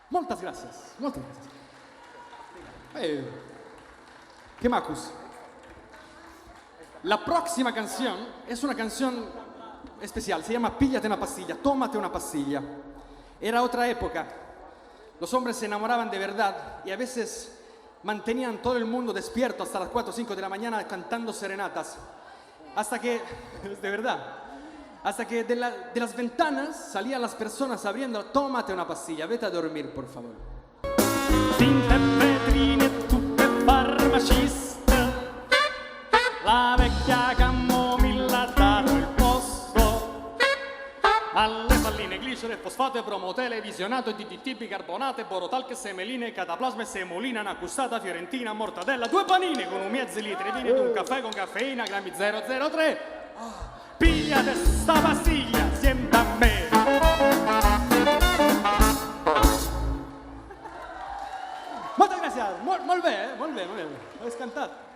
Moltas gracias, moltas gracias. Eh, qué macos. La próxima canción es una canción especial, se llama Píllate una pastilla, tómate una pastilla. Era otra época. Los hombres se enamoraban de verdad y a veces mantenían todo el mundo despierto hasta las 4 o 5 de la mañana cantando serenatas. Hasta que, de verdad, hasta que de, de las ventanas salían las personas abriendo, tómate una pastilla, vete a dormir, por favor. Dint' 'e vetrine tutt' 'e farmaciste. La vecchia camomilla ha dato il posto alle palline, glicero e fosfato e bromo televisionato e DDT, bicarbonato e borotalco e semeline, cataplasma e semolina, una custata fiorentina, mortadella, due panine con un mezzo litro di vino ed un caffè con caffeina, grammi 003. Pigliate sta pastiglia, siente a me. Moltes gràcies! Molt, molt bé, eh? Molt bé, molt bé. Ho has cantat.